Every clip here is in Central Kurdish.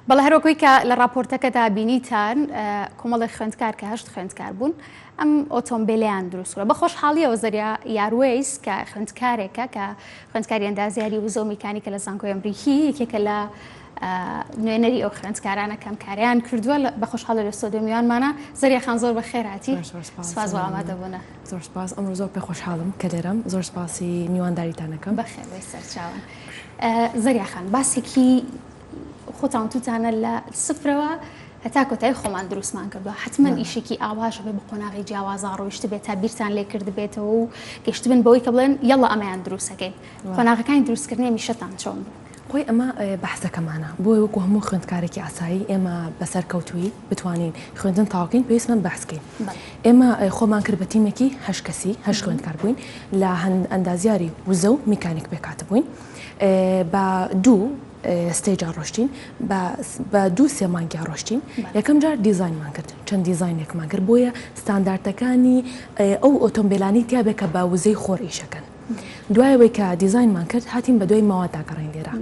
بەڵێ هەروەکوی کە لە ڕاپۆرتەکەدا بینیتان کۆمەڵێک خوێندکار کە هەشت خوێندکار بوون ئەم ئۆتۆمبیلیان دروستکرا بە خۆشحاڵیەوە زەریا یاروەیس کە خوێندکارێکە کە خوێندکاری ئەندازیاری وزە و میکانیکە لە زانکۆی ئەمریکی یەکێکە لە نوێنەری ئەو خوێندکارانە کەم کاریان کردووە بە خۆشحاڵی لە ستۆدیۆ میوانمانە زەریا خان زۆر بەخێرهاتی سپاس بۆ ئامادەبوونە زۆر سپاس ئەمڕۆ زۆر پێ خۆشحاڵم کە لێرەم زۆر سپاسی میوانداریتانەکەم بەخێر بێی سەرچاوان زەریا خان باسێکی خۆتان وتوتانە لە سفرەوە هەتا کۆتایی خۆمان دروستمان کردووە حتمما ئیشێکی ئاواش بێ بە قۆناغی جیاوازا ڕۆیشت بێت تا بیرتان لێ کردبێتەوە و گەشتبن بەوەی کە بڵێن یەڵا ئەمەیان دروستەکەین قۆناغەکانی دروستکردنی ئەمیشەتان چۆن بوو؟ خۆی ئەمە بەحسەکەمانە بۆیە وەکو هەموو خوێندکارێکی ئاسایی ئێمە بە سەرکەوتوویی بتوانین خوێندن تەواوکەین پێویستمان بەحس کەین ئێمە خۆمان کرد بە تیمێکی هەشت کەسی هەشت خوێندکار بووین لە ئەندازیاری وزە و میکانیک پێکهاتبووین بە دوو stage ا ڕۆشتین بە دوو سێ مانگیا ڕۆشتین یەکەم جار دیزاینمان کرد چەند دیزاینێکمان کرد بۆیە ستاندارتەکانی ئەو ئۆتۆمبیلانی تیاابێ کە بە وزەی خۆر ئیشەکەن دوای ئەوەی کە دیزاینمان کرد هاتین بە دوای مەوادا گەڕین لێرە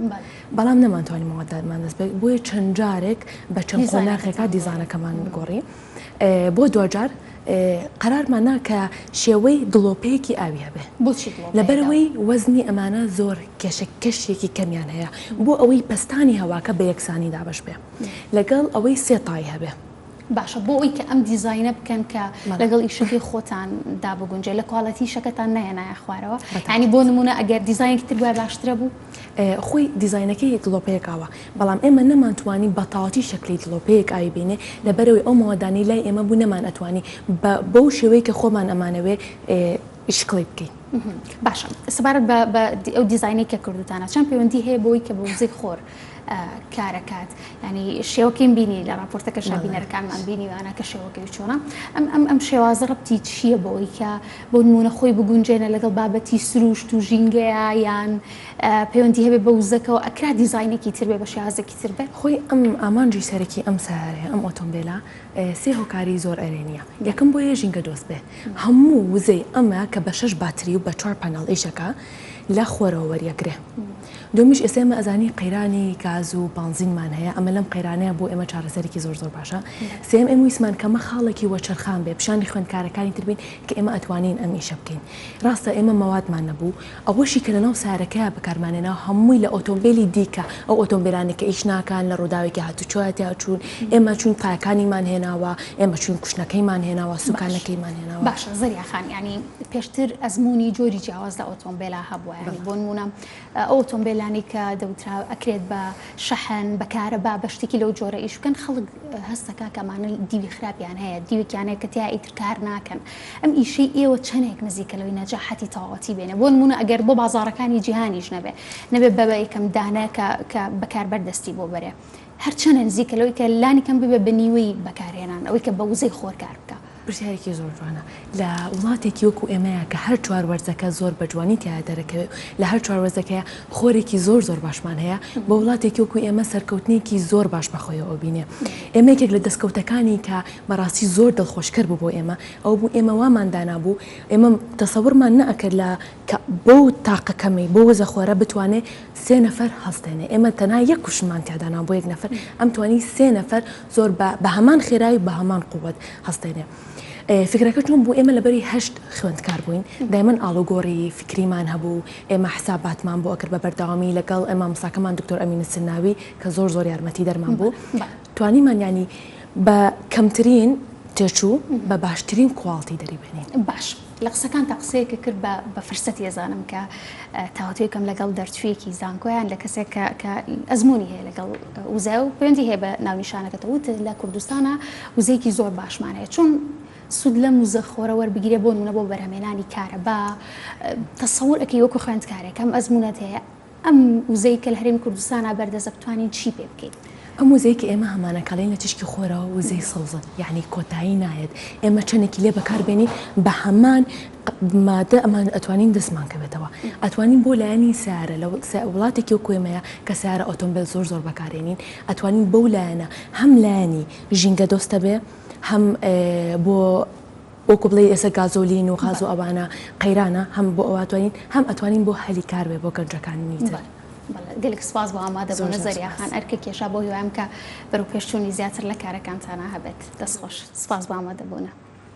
بەڵام نەمانتوانی مەوادمان دەست بێت بۆیە چەند جارێک بە چەند قۆناغێکا دیزانەکەمان گۆڕی بۆ دواجار قەرارمان نا کە شێوەی دڵۆپەیەکی ئاوی هەبێ. بۆچی دڵۆپەیەک ئاو؟ لەبەرئەوەی وەزنی ئەمانە زۆر کێشە کەشێکی کەمیان هەیە بۆ ئەوەی پەستانی هەواکە بە یەکسانی دابەش بێ لەگەڵ ئەوەی سێ تای هەبێ. باشە بۆ ئەوەی کە ئەم دیزاینە بکەن کە لەگەڵ ئیشەکەی خۆتان دا بگونجێ لە quality ئیشەکەتان نەهێنایە خوارەوە یانی بۆ نمونە ئەگەر دیزاینێکی تر بوایە باشترە بوو؟ خۆی دیزاینەکەی دڵۆپەیەک ئاوە بەڵام ئێمە نەمانتوانی بە تەواوەتی شەکلی دڵۆپەیەک ئاوی بینێ لەبەرئەوەی ئەو مەوادانەی لای ئێمە بوو نەمانئەتوانی بە بەو شێوەی کە خۆمان ئەمانەوێ شکڵی بکەین. باشە سەبارەت بە بە ئەو دیزاینەی کە کردوتانە چەند پەیوەندی هەیە بۆی کە بە وزەی خۆر کارەکات ینی شێوەکەیم بینی لە راپۆرتەکە شابینەرەکانمان بینیوانە کە شێوەکەی چۆنە ئەم ئەم ئەم شێوازە ڕەبتی چییە بۆی کە بۆ نمونە خۆی بگونجێنە لەگەڵ بابەتی سروشت و ژینگەیە یان پەیوەندی هەبێ بە وزەکەوە ئەکرا دیزاینێکی تر بێ بە شێوازێکی تر بێ؟ خۆی ئەم ئامانجی سەرەکی ئەم سەیارەیە، ئەم ئۆتۆمبێلە سێ هۆکاری زۆر ئەرێنیە، یەکەم بۆیە ژینگە دۆست بێ، هەموو وزەی ئەمە کە بە شەش باتری و بە چوار پانێڵ ئیشەکا لە خۆرەوە وەریەگرێ. دووەمیش ئێستا ئێمە ئەزانی قەیرانی گاز و بانزینمان هەیە، ئەمە لەم قەیرانەیە بۆ ئێمە چارەسەرێکی زۆر زۆر باشە. سێیەم ئێمە ویستمان کە ئەمە خاڵێکی وەچەرخان بێ، پیشانی خوێندکارەکانی تر بین کە ئێمە ئەتوانین ئەم ئیشە بکەین. ڕاستە ئێمە مەوادمان نەبوو، ئەوەشی کە لەناو سەیارەکەیا بەکارمان هێنا هەمووی لە ئۆتۆمبێلی دیکە، ئەو ئۆتۆمبێلانەی کە ئیش ناکەن، لە ڕووداوێکی هاتوچۆیا تیا چوون، ئێمە چووین تایەکانیمان هێناوە، ئێمە چووین cushion ەکەیمان هێناوە، سوکانەکەیمان هێناوە. باشە زەریا خان یانی پێشتر ئەزموونی جۆری جیاواز لە ئۆتۆمبێلا هەبووە یانی بۆ نموونە ئەو ئۆتۆمبێلانەی کە دەوترا ئەکرێت بە شەحن بە کارەبا بە شتێکی لەو جۆرە ئیش بکەن خەڵک هەستەکا کە ئەمانە دیوی خراپیان هەیە دیوێکیان هەیە کە تیا ئیتر کار ناکەن ئەم ئیشەی ئێوە چەنێک نزیکە لەوەی نەجاحەتی تەواوەتی بێنێ بۆ نموونە ئەگەر بۆ بازاڕەکانی جیهانیش نەبێ نەبێ بە یەکەم دانە کە کە بەکاربەر دەستی بۆ بەرێ هەرچەنە نزیکە لەوەی کە لانی کەم ببێ بە نیوەی بەکارهێنان ئەوەی کە بە وزەی خۆر کار بکا. پرسیارێکی زۆر جوانە. لە وڵاتێکی وەکو ئێمەیا کە هەر چوار وەرزەکە زۆر بە جوانی تیایا دەرەکەوێ و لە هەر چوار وەرزەکەیا خۆرێکی زۆر زۆر باشمان هەیە، بۆ وڵاتێکی وەکو ئێمە سەرکەوتنێکی زۆر باش بە خۆیەوە ئەبینێ. ئێمە یەکێک لە دەستکەوتەکانی کە بە ڕاستی زۆر دڵخۆشکەر بوو بۆ ئێمە ئەوە بوو ئێمە وامان دانابوو ئێمە تەسەورمان نەئەکرد لە کە بەو تاقە کەمەی بۆ وزە خۆرە بتوانێ سێ نەفەر هەڵستێنێ ئێمە تەنها یەک cushion مان تیا دانا بۆ یەک نەفەر ئەم توانی سێ نەفەر زۆر بە بە هەمان خێرایی و بە هەمان قووەت هەستێنێ فکرەکە چۆن بوو ئێمە لەبەری هەشت خوێندکار بووین دایمەن ئاڵوگۆڕی فکریمان هەبوو ئێمە حساباتمان بۆ ئەکرد بە بەردەوامی لەگەڵ مامۆستاکەمان دکتۆر ئەمین سناوی کە زۆر زۆر یارمەتی دەرمان بوو توانیمان یانی بە کەمترین تێچوو بە باشترین quality دەریبێنین. باش لە قسەکانتا قسەیەکت کرد بە بە فرسەتی ئەزانم کە تاوتوێ کەم لەگەڵ دەرچوویەکی زانکۆیان لە کەسێک کە کە ئەزموونی هەیە لەگەڵ وزە و پەیوەندی هەیە بە ناونیشانەکەتەوە وتت لە کوردستانا وزەیەکی زۆر باشمان هەیە چۆن سوود لەم وزە خۆرە وەربگیرێ بۆ نمونە بۆ بەرهەمێنانی کارەبا تەسەور ئەکەی وەکو خوێندکارێک ئەم ئەزموونەت هەیە ئەم وزەی کە لە هەرێمی کوردستانا بەردەستە بتوانین چی پێ بکەین؟ ئەم وزەی کە ئێمە هەمانە کەڵێین لە تیشکی خۆرەوە وزەی سەوزن یەعنی کۆتایی نایەت ئێمە چەنێکی لێ بەکار بێنین بە هەمان مادە ئەمان ئەتوانین دەستمان کەوێتەوە ئەتوانین بۆ لایەنی سیارە لە وڵاتێکی وەکو ئێمەیە کە سیارە ئۆتۆمبێل زۆر زۆر بەکارێنین ئەتوانین بەو لایەنە هەم لایەنی ژینگە دۆستە بێ هەم بۆ وەکو بڵێی ئێستا گازۆلین و غاز و ئەوانە قەیرانە هەم بۆ ئەوە ئەتوانین هەم ئەتوانین بۆ هەلی کار بێ بۆ گەنجەکانی تر. گەلێک سپاس بۆ ئامادەبوونت زەریا خان، ئەرکە کێشا بەو هیوایەم کە بەرەوپێشچوونی زیاتر لە کارەکانتانا هەبێت. دەست خۆش. سپاس بۆ ئامادەبوونت.